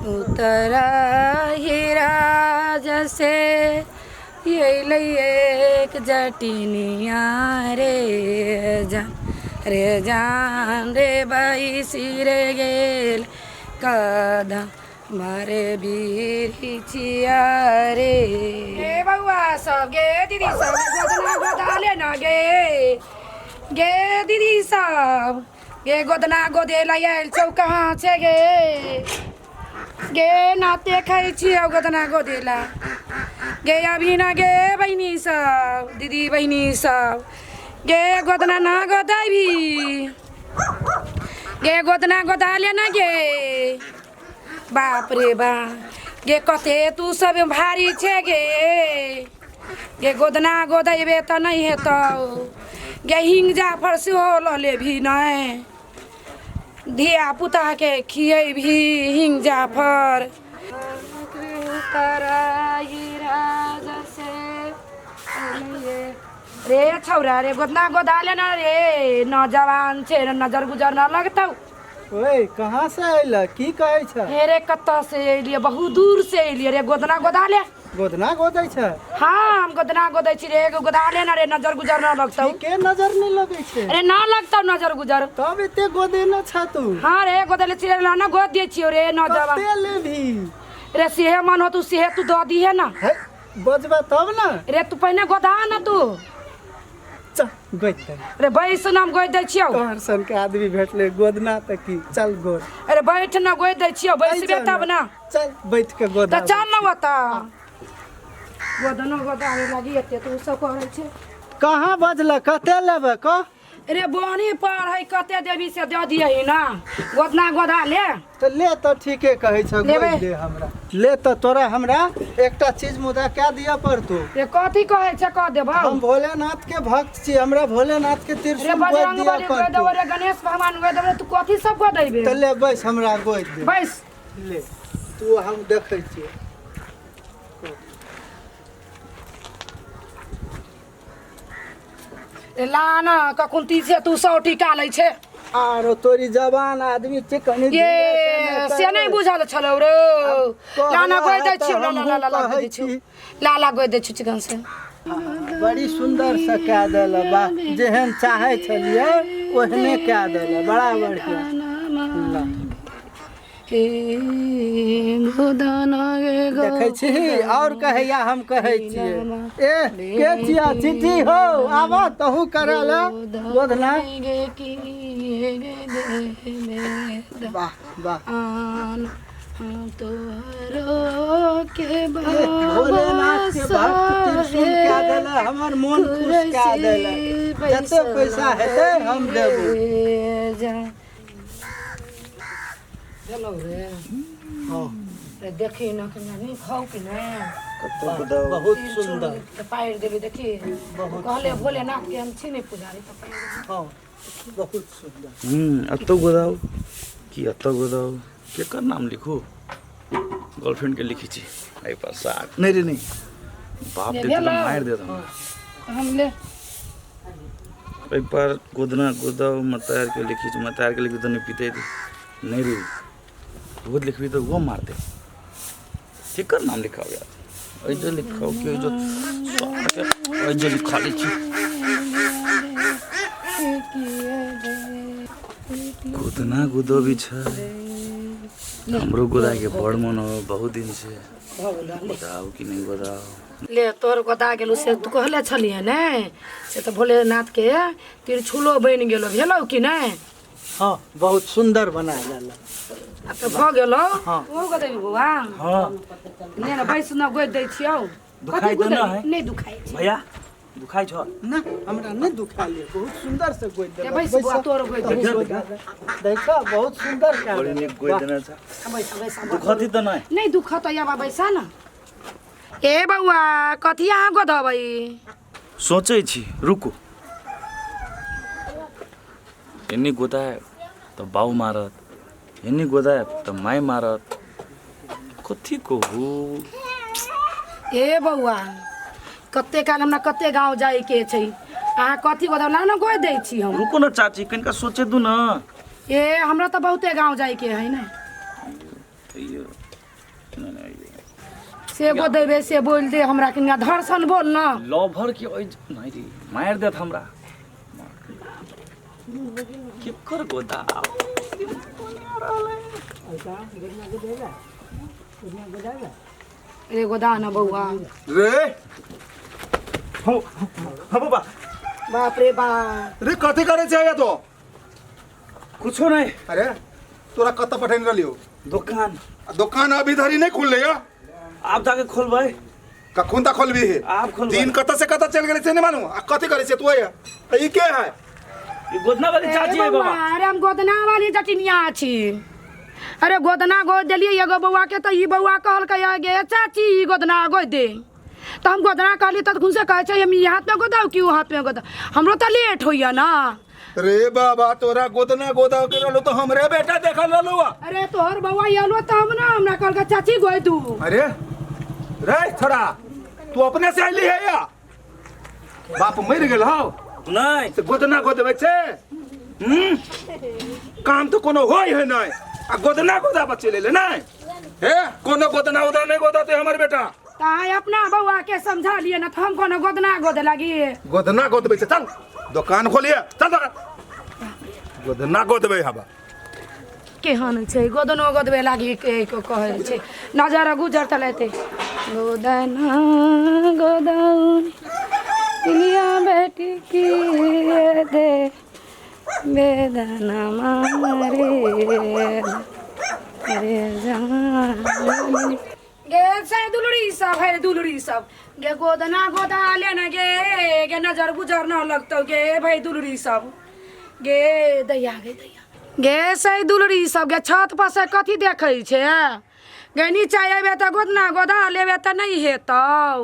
उतर हीरा जसे अयलै एक जटिनिया रे जान रे जान रे बैसी रे गेल कदम मारे बिरिछिया रे। गे बौआ सब, गे दीदी सब, गोदना गोदा ले न गे। गे दीदी सब, गे गोदना गोदे ला आयल छौ, कहाँ छै गे? गे ना देखै छियौ गोदना गोदेला। गे अभी ना गे बहिनी सब, दीदी बहिनी सब, गे गोदना ना गोदैबी? गे गोदना गोदा ले ना गे। बाप रे बा, गे कते तू सब भारी छे गे। गे गोदना गोदैबे तऽ नहि हेतौ गे। हिंग जाफर सेहो लऽ लेबही नहि? धिया पुताके खियेबही हिंग जाफर। रे छौरा रे, गोदना गोदा ले न रे। नौजवान छै, नजर गुजर न लगतौ। ओए, कहाँ से अइल? की कहै छ? हे रे, कतऽ से एलियै? बहुत दूर से एलियै रे। गोदना गोदा ले। गोदना गोदै छ? हाँ, हम गोदना गोदै छी रे। एगो गोदा ले न रे, नजर गुजर न लगतौ। के नजर नहीं लगै छै? अरे, न लगतौ नजर गुजर। तब एते गोदेने छ तू? हाँ रे, गोदले छी रे। न गोद दै छियौ रे नौजवान। कते लेबही? रे, सेहे मन हो तू, सेहे तू दऽ दिहे न। है, बजबा तब न। रे, तू पहिने गोदा न तू। चल, गोद दे। अरे बैस न, हम गोदि दै छियौ। तोहर सन के आदमी भेटले, गोदना तऽ की, चल गोद। अरे बैठ न, गोदि दै छियौ, बैसबे तब न। चल, बैठ के गोद। तऽ चल न ओतऽ गोदनो गोदावे लागी। एते तू सब करै छै। कहाँ बजल? कते लेबै, कह। अरे बोनी पर है, कते देबी से दऽ दियही न। गोदना गोदा ले। तऽ ले तऽ, ठीके कहै छ। लेबै। गोदि दे हमरा, ले तऽ। तोरा हमरा एकटा चीज मुदा कए दिअ पड़तौ। रे, कथी कहै छै? कह देबौ। हम भोलेनाथ के भक्त छी, हमरा भोलेनाथ के रे त्रिशूल गोदि बजरंग दिअ बली गोदि पड़तौ। देबौ रे, गणेश भगवान गोदि देबौ रे, तू कथी सब गोदैबे? तऽ ले, बैस, हमरा गोदि दे। बैस। ले तू, हम देखै छियै। ला न, कखुनती से तू 100 टीका लै छै। आरो तोरी जवान आदमी छै, कनि ये से नहि बुझल छलौ रे। ला न, गोइ दै छियौ। ला ला ला ला, गोइ दै छियौ। ला ला, गोइ दै छियौ चिकन से। बड़ी सुंदर से कए देल। वाह, जेहन चाहै छलियै ओहने कए देल, बड़ा बढ़िया। ला। देखै छी, और कहैया, हम कहै छियै। ए के छिया चिट्ठी हो, आब तहू करै ले गोधना। वाह वाह, भोलेनाथ के भक्त त्रिशूल कए देले, हमर मोन खुश कए देले। जते पैसा हेतै हम देबो। भेलौ रे? हाँ। रे देखी न, कनिया नहि खाउ कि नहि? बहुत सुंदर। तऽ पारि देबै, देखी। कहले भोलेनाथ के हम छी नहि पुजारी, तऽ पारि देबै। हाँ, बहुत सुंदर। एतौ गोदाउ कि एतौ गोदाउ? केकर नाम लिखू? गर्लफ्रेंड के लिखी छी एहि पर साग। नहि रे नहि, बाप ले देते तऽ भेलौ। मारि देत हमरा। हम ले। एहि पर गोदना गोदाउ, मतार के लिखी छी। मतार के लिखी तऽ नहि पीते। नहि रे, बहुत लिखबी तऽ ओहो मारते। केकर नाम लिखाउ यार? एहि जे लिखाउ कि एहि जे? सारके एहि जे लिखा लै छी। गोदना गोदबी छै। हमरो गोदाके बड़ मन हो बहुत दिन से। गोदाउ कि नहि गोदाउ? ले, तोर गोदा गेलौ से तू कहले छलियै ने, से तऽ भोलेनाथके त्रिशूलो बनि गेलो। भेलौ कि नहि? हाँ, बहुत सुंदर बना देलक। आब तऽ भऽ गेलौ। हाँ। तोहू गोदेबी बौआ? हाँ। ले ने, बैस न, गोदि दै छियौ। दुखाइ कथी तऽ गोदै? नहि है? नहि दुखाइ छै। भैया, दुखाइ छ? ना, हमरा नहि दुखायल यऽ, बहुत सुंदर से गोदि ले देलक। बैस बौआ, तोरो गोदि दै तहूँ गोदि दे। देख, बहुत सुंदर कए बड़ी देलक। नीक गोदि वाह। देने छ। बैस बैस। दुखती तऽ नहि? नहि दुखत। आब बैसा न। ए बौआ, कथी अहाँ गोदबै? सोचै छी, रुकू। एन्नी गोदायब तऽ बाउ मारत, एन्नी गोदायब तऽ माय मारत। कथी कहू? ए बौआ, कते काल हमरा कते गाँव जाइके छै, अहाँ कथी गोदब? ला न, गोदि दै छी हम। रुकू ने चाची, कनिका सोचे दू ने। ए, हमरा तऽ बहुते गाँव जाइके है ने। तैयो नहि नहि। से गोदेबे से बोल दे हमरा किनका धरसन बोल न। लभर के ओइ नहि रे, मारि देत हमरा। केकर गोदा? रे गोदा न बौआ। रे हो हो बाबा। बाप रे बाप। रे कथी करे छै या तो? कुछो नहीं। अरे तोरा कत पठेने रहलियो? दोकान। आ दोकान अभी धरी नहीं खुलले या? आब जाके खोलबै। कखुन ता खोलबी हे? आब खोलबै। दिन कत से कत चल गेलै से नहीं मालूम। आ कथी करे छै तू या? ई के है? ई गोदना वाली चाची है बाबा। अरे हम गोदना वाली जटिनिया छी। अरे गोदना गोद देलियै एगो बौआ के तऽ ई बौआ कहलकै गे चाची ई गोदना गोद दे, तऽ हम गोदना कहलियै तऽ से कहै छै हम ई हाथमे गोदाउ कि ओ हाथमे गोदाउ, हमरो तऽ लेट होइया ना। रे बाबा तोरा गोदना गोदा के रहलो तो हमरे बेटा देखल रहलो। अरे तोहर बौआ आलो तब ना हमरा कहलकै चाची गोद दू। अरे रे छोरा तू अपने से अइली है या बाप मर गेल हौ? नहीं। से गोदना गोदबै छै? काम तो कोनो होय है नहीं आ गोदना गोदा बच्चे ले ले नहीं हे, कोनो गोदना उदा नहीं गोदाते हमर बेटा। ताय अपना बौआ के समझा लिए ना तो हम कोनो गोदना गोदे लागी। गोदना गोदबै छै, चल दोकान खोलिए, चल दोकान गोदना गोदबै हबा। केहन छै गोदनो गोदबे लागी के कहै छै नजर गुजर त लेते गोदना गोदौन दुनिया बेटी की दे वेदना मारे रे जान गे से दुलड़ी सब है दुलड़ी सब गे गोदना गोदा लेना गे गे नजर गुजर न लगतौ गे भाई दुलड़ी सब गे दैया गे दैया गे से दुलड़ी सब गे छत पर से कथी देखै छै गे नीचा अयबे तऽ गोदना गोदा लेबे तऽ नहि हेतौ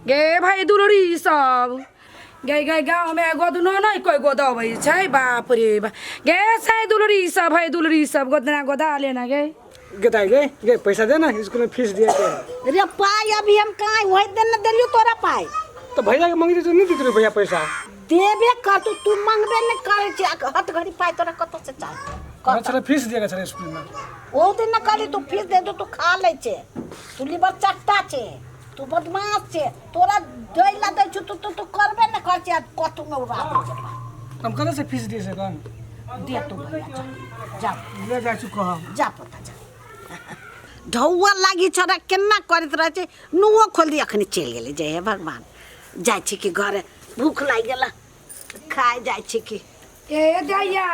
गे भाई दुलड़ी सब गे गे गाँवमे गोदनो नहि कोइ गोदबै छै बाप रे बाप गे से दुलड़ी सब है दुलड़ी सब गोदना गोदा लेना गे। गेताई गे गे पैसा दे ना, स्कूल में फीस दिए के। रे पाई अभी हम कहाँ वही दिन न देलियो तोरा पाई। तो भैया के मंगली तो नहीं देते भैया पैसा। देबे कर तू, तू मंगबे नहीं करे छी, हट घड़ी पाई तोरा कत से चाही? अच्छा फीस दिएगा सर स्कूल में। ओ दिन न कहली तू फीस दे दो, तू खा ले छे, तू लीवर चट्टा छे, तू बदमाश छे, तोरा दैला दै छु तू तू करबे न कर छे, कतु में उड़ा दे छे। हम कत से फीस दिए से कौन दे तू भैया जा जा ले जा छु कह जा पता जा ढौआ लागी छोरा केना करैत रहै छै, नुओ खोल दी अखनी चलि गेलै। जय हे भगवान जाइ छी कि घरे भूख लागि गेल खाय जाइ छी कि। ए दैया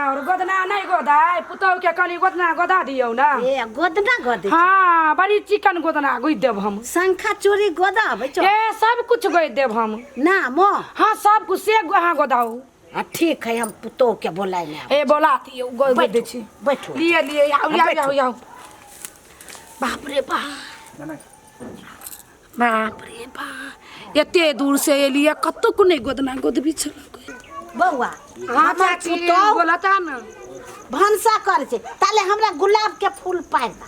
और गोदना नहीं गोदाय पुतहु के कहली गोदना गोदा दियौ ना। ए गोदना गोदे? हाँ बड़ी चिकन गोदना गोद देब हम। शंखा चूड़ी गोदा अबै छौ? ए सब कुछ गोद देब हम। ना मो? हाँ सब कुछ से अहाँ गोदाउ। हाँ ठीक है हम पुतहु के बोलाय ले। ए बोला दियौ गोद दै छी। बैठो लिए लिए आउ आउ आउ आउ। बाप रे बाप बाप रे बाप एते दूर से एलियै कतौ नहि गोदना गोदबी छल बौआ। हाँ चाची बोलता न भनसा करे छै ताले हमरा गुलाब के फूल पारि दा।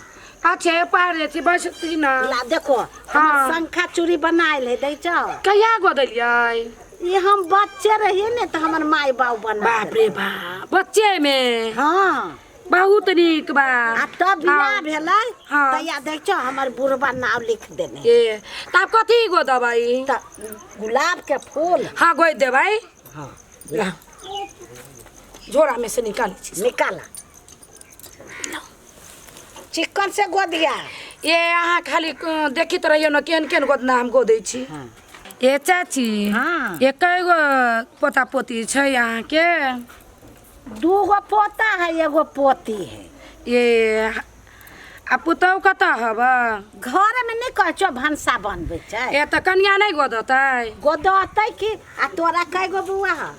अच्छा पारि दै छी बस ना। ला देखो हाँ शंखा चूड़ी बनायल है दै छौ। कहिया गोदलियै? ई हम बच्चे रहिए ने तऽ हमर माय बाप बना। बाप रे बाप बच्चे में? हाँ बहुत नीक बा। आ तब बियाह भेलै तैया देख छौ हमर बुढ़बा नाव लिख देने। ए तब कथी गोदबै? तऽ गुलाब के फूल। हाँ गोद देबै। हाँ झोरा में से निकाल निकाला चिकन से गोदिया। ए अहाँ खाली देखित रहियो न केहन केहन गोदना हम गोदै छी। ए चाची हाँ ए कय गो पोता पोती छै अहाँके? दू गो पोता है एगो पोती है। ए आ पुतहु कतऽ हब? घर में नहीं कहै छौ भनसा बनबै छै। ए तऽ कनिया नहि गोदतै? गोदतै कि। आ तोरा कय गो बौआ है?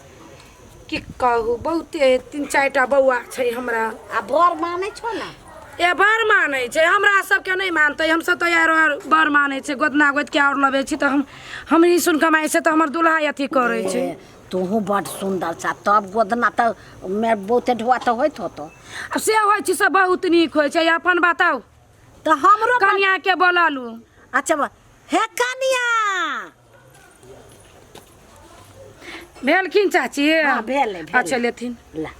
की कहू बहुते 3-4 टा बौआ छै हमरा। आ बर मानै छौ ना? ए बर मानै छै हमरा सबके नहि मानतै, हमसब तऽ यार बर मानै छै गोदना गोदि के आओर लबै छी तऽ हम ई सुन कमाइ छै तऽ हमर दुल्हा अथी करै छै। तोहूँ बड सुन्दर छ तब गोदना तऽ मे बहुते ढुआ तऽ होइत होतो। आ से होइ छै से बहुत नीक होइ छै। अपन बताउ तऽ हमरो कनिया के बोलालू। अच्छा हे कनिया भेलखिन चाची? हाँ भेलै। अच्छा लेथिन ला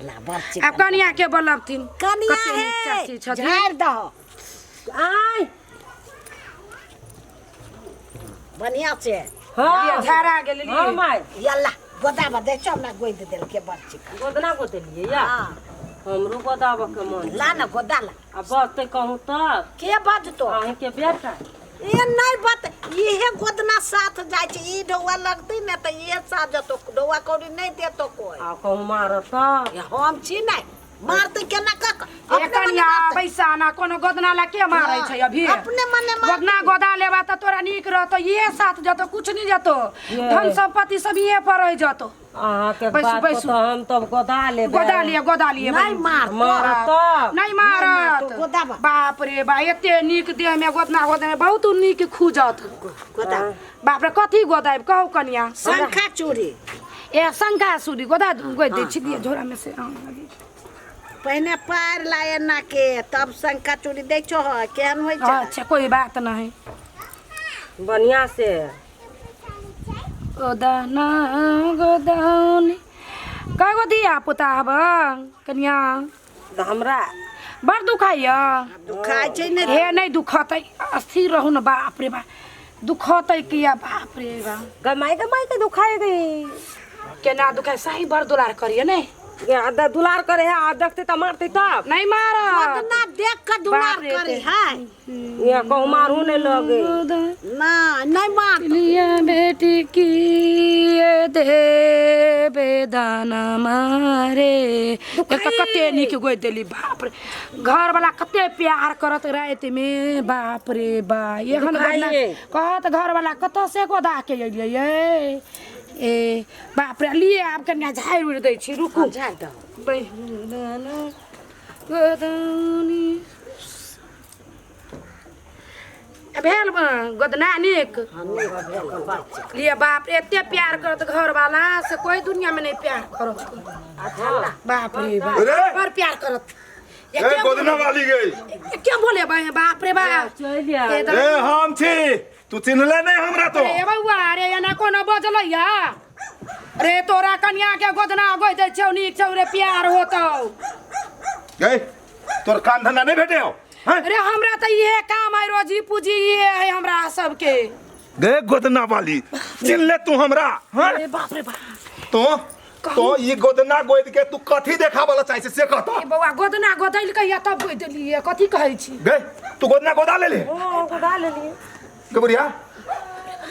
ला बड़ चिकन। आब कनिया के बोलबथिन। कनिया हे चाची छथिन झाड़ि दहो। आय। बढ़िया से। हाँ। झाड़ा गेल। हाँ माय। यल्ला गोदाबा दे चल ना, गोद देलके बच्ची के। गोदना गोदलिए या? हाँ। हमरो गोदाबऽ के मन। ला ना गोदा ला। आ बजतै कहूँ तब? के बजतो? अहीँके बेटा। ए नहीं बत, इहे गोदना साथ जाइ छै, ई ढौआ लगतै ने तऽ इहे साथ जतो, ढौआ कौड़ी नहीं देतो कोई। आ कहूँ मारत तब? ये हम छी नहीं मारतै केना कक ए अपने मने कनिया मारतै। पैसा ना कोनो गोदना ला के मारै छै अभी? अपने मने मारतै। गोदना गोदा लेबा तऽ तोरा नीक रहतो, इहे साथ जतो, कुछ नहीं जतो, धन संपत्ति सब इहे पर रह जतो। अहाँके बैसू, बात बैसू। तऽ हम तब गोदा लेबै। गोदा लिए, गोदा लिए। नहीं मारतो। मारत तब? नहीं मारत। मारतो, गोदाबा। बाप रे बा, एते नीक देह में गोदना गोदना बहुत नीक खूजत। गोदा। बाप रे, कथी गोदायब कहू कनिया? शंखा चूड़ी। ए शंखा चूड़ी गोदा गोद दै छी, दिए झोरा में से। हाँ, पहिने पार लाए ना के तब शंखा चूड़ी दै छो, केहन होइ छै। अच्छा कोई बात नहीं। बढ़िया से। गोदाना गोदानी कय गो धिया पुता हब कनिया? तऽ हमरा बड़ दुखाइया। दुखाइ छै ने। हे नहीं दुखतै, स्थिर रहू न। बाप रे बा, दुखतै किया? बाप रे बा। गमाई गमाई के दुखाइ गई। केना दुखाइ? सही बड़ दुलार करिए ने। गे, आ दुलार करे है आ देखते तऽ मारते तब? नहीं मारत। गोदना देख के दुलार बाप रे। करी है। ये कहूँ मारू नहीं लगे। ना नहीं मारतो। लिया बेटी की देबे दाना मारे। देख तऽ कते नीक गोदि देली। बाप रे, घर वाला कते प्यार करत राति में। बाप रे बा, एहन गोदना दुखाइए। कहत घर वाला कतऽ से गोदा के अयलियै ये। ए बाप रे, लिए आब कनिया झाड़ि उड़ि दै छी, रुकू। झाड़ि दहो। गोदाना गोदानी भेल गोदना नीक लिए। बाप रे, एते प्यार करत घर वाला से कोई दुनिया में नहीं प्यार करत। बाप रे बाप। अरे! बड़ प्यार करत। ये ए के गोदना वाली गई। ये क्या बोले बा? बाप रे बाप। चलि आयल। ए ए हम छी, तू चिन्हले नहीं हमरा तो। अरे बौआ, अरे एना कोनो बजलैया रे? तोरा कनिया के गोदना गोइ दै छौ, नीक छौ रे, प्यार होतौ। गई, तोर काम धंधा नहीं भेटे हो हैं? अरे हमरा तऽ इहे काम है, रोजी पूजी इहे है हमरा सबके। गे गोदना वाली, चिन्ह ले तू हमरा हैं? अरे बाप रे बाप। तो ई गोदना गोद के तू कथी देखाबला चाहै छै से कहतो। ए बौआ, गोदना गोदैल कहिया तब गोइ देलियै, कथी कहै छी? गे, तू गोदना गोदा ले ले? हाँ, गोदा लेलियै। गे बुढ़िया।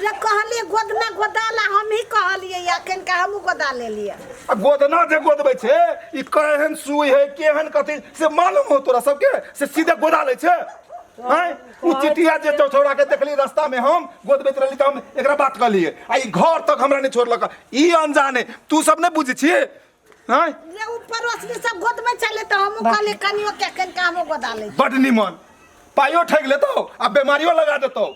रे कहलियै गोदना गोदाला, हम ही कहलियै, अखन के हमहूँ गोदा लेलियै। आ गोदना जे गोदबै छै, ई केहन सुई है केहन कथी से मालूम हो तोरा सबके? से सीधे गोदा लै छै हैं? उ चिटिया जे चौछौड़ा के देखली रास्ता में, हम गोदबैत रहली तऽ हम एकरा बात कहलियै आ ई घर तक हमरा नहि छोड़लक। ई अनजान है, तू सब नहि बुझै छियै हैं? रे उ पड़ोसनी सब गोदबै छलै तऽ हमहूँ कहलियै कनियो के अखन के हमहूँ गोदा लै छी। बड निमन पाइयो ठगि लेतौ आ बेमारियो लगा देतौ।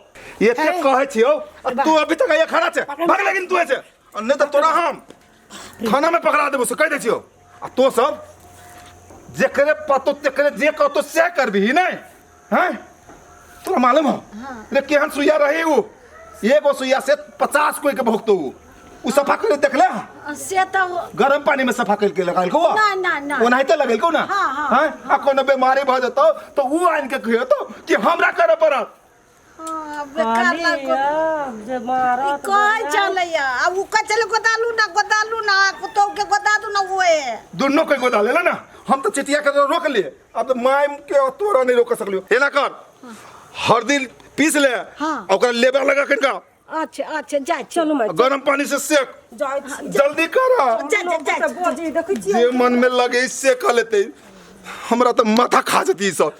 एते कहै छियौ आ तू अभी तक ये खड़ा छै। भाग लेकिन तू ऐसे, आ नहि तऽ तोरा हम थाना में पकड़ा देबो से कहि दै छियौ। आ तो सब जेकरे पतो तेकरे जे कहतो से करबिही नहि हैं? तोरा मालूम हो रे केहन सुइया रही उ? एगो सुइया से 50 कोई के भोगतो। उ उ सफा करे देखले हँ? से तऽ गरम पानी में सफा करके लगालको? ना, ना, ना। ओनाहिते लगेलको ना? हाँ, हाँ। हैं? आ कोनो बीमारी भऽ जेतौ तऽ उ आनि के खुएतौ कि हमरा करऽ पड़त? हाँ, बेकार लागो। कहलियै जे ई मारत। कहै छलैया आ उ कहै छलै गोदालू ना, गोदालू ना, पुतहु के गोदा दू ना उहे। दुनू के गोदा लेला ना। हम तऽ चिटिया के रोक लिए, अब तऽ माय के तोरा नहीं रोक सकलियो। एना कर, हरदी पीस ले। हाँ। आ ओकरा लेबा लगा कनिका। अच्छा अच्छा, जाइ छी। चलू माय। गरम पानी से सेक। जाइ छी। जल्दी कर। जा जा जा। बजै देखै छियै। जे मन में लगे से कह लेते, हमरा तऽ माथा खा जेती ई सब।